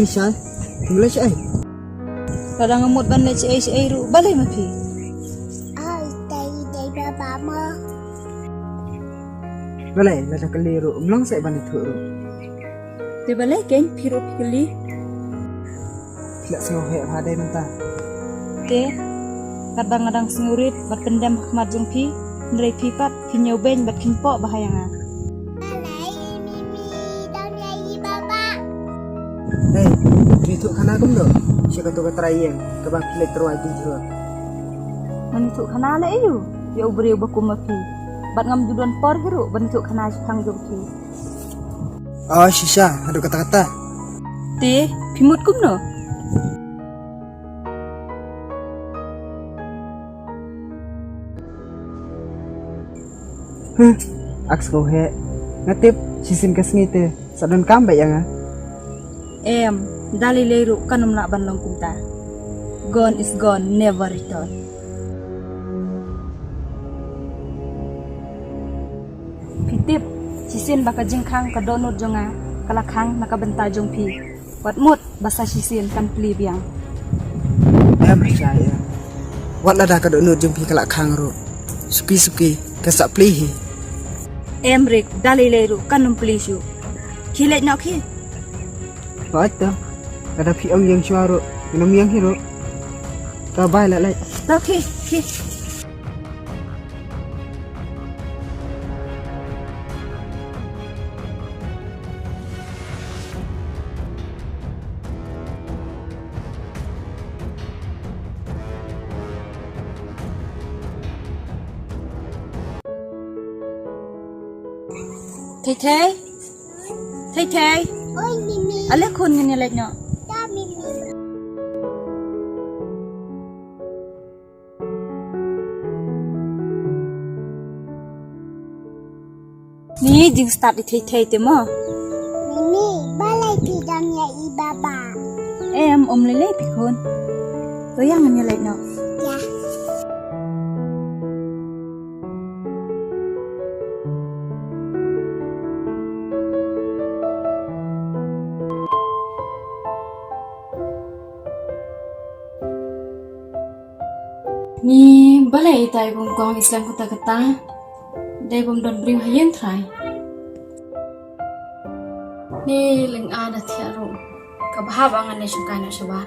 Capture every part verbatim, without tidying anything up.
Risha, phi leit shaei? Lada nga mut ban leit shaei shaei ruh, balei ma phi? Ai, dei dei baba mo. Balei, lada kylli ruh, ym long seh ban ïathuh ruh. Te balei kein phi ruh phi kylli? Phi la sngewheh bha dei mynta. Te katba nga dang sngewrit bad pyndem ha khmat jong phi, hynrei phi pat phi ñiew beiñ bad kynpoh bha ïa nga. Balei i Mimi dang ïa i baba? Hei, phi ïathuh khana kumno sha kato ka trai ïing kaba phi leit tyrwa ïa ki jhur? Ngan ïathuh khana leh aïu ïa u briew ba kum ma phi? Bad ngam ju don por hi ruh ban ïathuh khana shaphang jong phi. Oh, shisha, haduh katta katta. Te, phi mut kumno? Huh, ak sngewheh. Nga tip, shisien ka sngi te sa donkam beit ïa nga. Em, da lei lei ruh kan ym lah ban long kumta. Gone is gone, never return. Phi tip, shisien ba ka jingkhang ka dohnud jong nga ka la khang na ka bynta jong phi. Wat mut ba sa shisien kan plie biang. Em, Risha, em. Wat lada ka dohnud jong phi ka la khang ruh, suki suki kan sa plie hi. Em Rick, da lei lei ruh kan ym plie shuh. Khie leit noh khie. Hooid to. Lada phi ong ïeng shuwa ruh, ngin ym ïeng hi ruh. To bye, la leit. To khie, khie. Thei Thei. Thei Thei. Oi, Mimi. Ale khun, ngin ïa leit noh. Da, Mimi. Ni jingstad i Thei Thei te mo. Mimi, balei phi dang ïa i baba? Em, ym lei lei phi khun. To ïa ngin ïa leit noh. Ïa. Ni balei itai bym kong i slem kata kata. Dei bym don briew ha ïing trai. Ni lynga da thiah ruh. Ka bha ba ngan ïa shongkai noh shabar.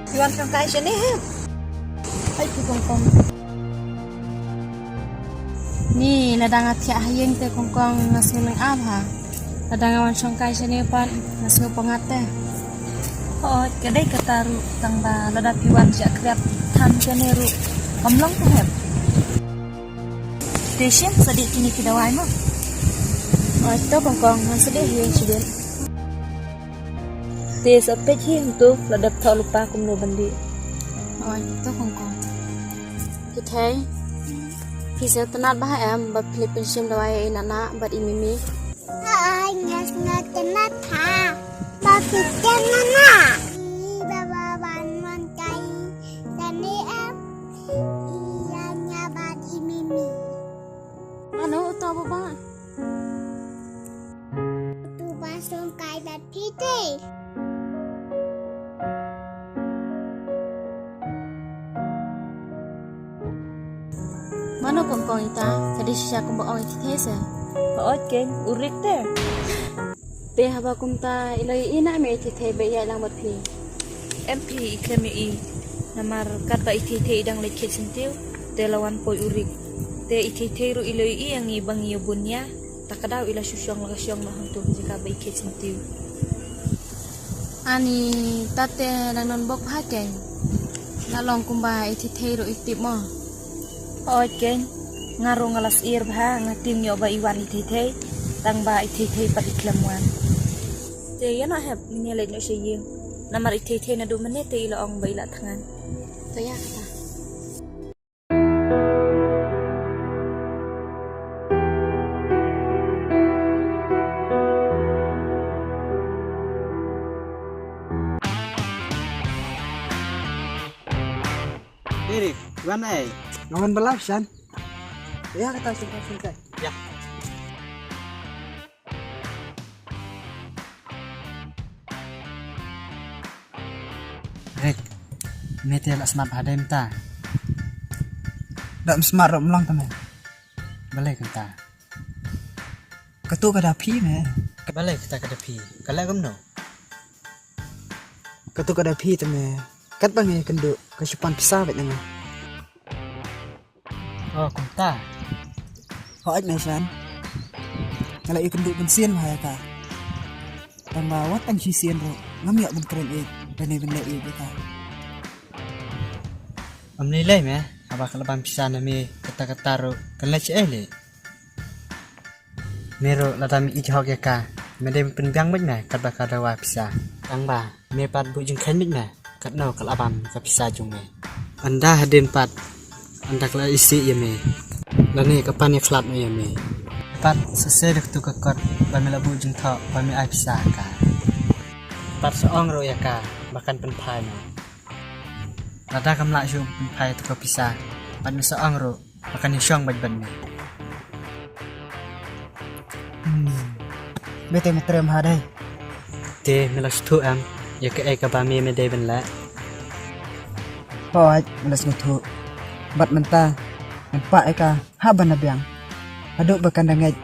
Phi wan shongkai shane ha? Ai phi kong kong. Ni lada nga thiah ha ïing te kong kong nga sngew lynga bha. Lada nga wan shongkai shane pat nga sngew pyngngad te. Hooid, ka dei kata ruh tang ba lada phi wan sha khriat than shane ruh kam long te hep. Te shem sa dih kine ki dawai mo. Hooid to kong kong, ngan sa dih ha ïing shibit. Te sa peit hi hangto la dep thoh lypa kumno ban dih. Hooid to kong kong. Thei Thei, phi sngewtynnat bha em ba phi leit pynshim dawai ïa i Nana bad i Mimi? Hooid, nga sngewtynnat ha ba phi kren Nana. I baba ban wan kai sane em? I Anya bad i Mimi. Mano uto baba? Uto ba shongkai. Mano kum kong ita, ka dei shisha kumba ong i Thei Thei se. Hooid keiñ, u Rik te. Te haba kumta i la ïohi na me i Thei Thei ba ïaid lang bad phi? Em phi, i khlem ïohi. Namar katba i Thei Thei i dang leit kheit syntiew, te la wan poi u Rik. Te i Thei Thei ruh i la ïohi ïa ngi ba ngi ïa bun ïa. Ta ka daw i la shu shong la ka shong noh hangto ha jaka ba i kheit syntiew. Ani, ta te nang don bok bha keiñ. La long kumba i Thei Thei ruh i tip mo. Hooid keiñ, nga ruh nga la syier bha, nga tim ïoh ba i wan i Thei Thei, tang ba i Thei Thei pat i khlem wan. Te ïa noh hep, ngin ïa leit noh sha ïing. Namar i Thei Thei naduh mynne te i la ong ba i la thngan. To ïa kata. Erik, wan ai. Nga wan ba lap shan. Ïa kata sngewbha sngewbha. Ïa. Rik, me te la smat ha dei mynta? Da ym smat ruh ym long te me. Balei kumta? Katu ka da phi me. Balei kata ka da phi? Ka leh kumno? Katu ka da phi te me. Katba ngi kynduh ka shu pan pisa bad nga. Oh, kumta. Hooid me shan. Nga la ïakynduh mynsiem ha ïa ka. Tang ba wat tang shisien ruh ngam ïoh ban kren ïeit lane ban leh ïeit ïa ka. Ym lei lei me, haba ka la ban pisa na me kata kata ruh kan leh shaei lei. Me ruh lada me ïeit hok ïa ka, me dei ban pynbiang beit me katba ka dawa pisa. Tang ba me pat buh jingkheiñ beit me katno ka la bam ka pisa jong me. Ynda hadien pat ynda ka la isih ïa me lane ka pan ïakhlad noh ïa me, pat sa seh da katu ka kot ba me la buh jingthoh ba me ai pisa ha ka. Pat sa ong ruh ïa ka ba kan pynphai noh. Lada kam lah shuh pynphai ïa katu ka pisa, pat me sa ong ruh ba kan ïashong bad bad me. Hmm. Me te me trem ha dei. Te me la sngewthuh em ïa kaei kaba me me dei ban leh? Hooid, me la sngewthuh. Bad mynta ngan pah ïa ka ha ban da biang haduh ba kan da ngeit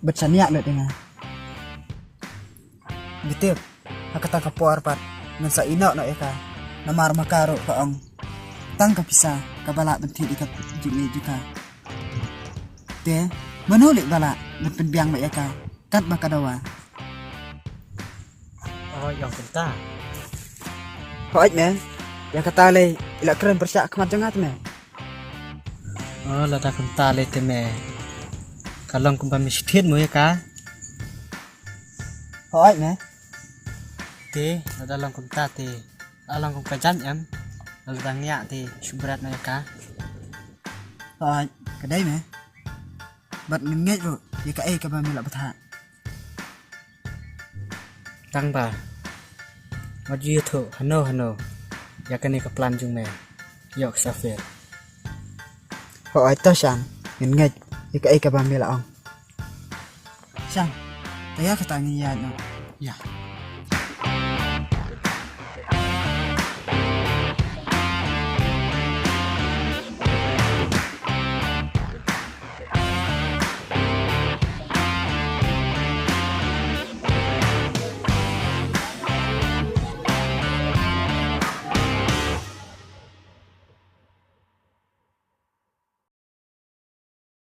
bad shaniah lut ïa nga. Ngi tip ha kata ka por pat ngan sa ïehnoh noh ïa ka. Namar ma ka ruh ka ong tang ka pisa kaba lah ban thied ïa ka jingïeit jong ka. Te mano leh ba lah ban pynbiang beit ïa ka katba ka dawa? Oh, ïa kumta. Hooid me. Ïa kata lei i la kren pyrshah khmat jong nga te me. Oh, lada kumta lei te me. Ka long kumba me shu thied mo ïa ka? Hooid me. Te lada long kumta te la long kum ka jaiñ em? Lada ngiah te shu bret noh ïa ka. Hooid, ka dei me. Bad ngin ngeit ruh ïa kaei kaba me la bthah. Tang ba wat ju ïathuh hano hano ïa kane ka plan jong me ïoh ka sa fail. Hooid to shan, ngin ngeit ïa kaei kaba me la ong. Shan, te ïa kata ngin ïaid noh. Ïa.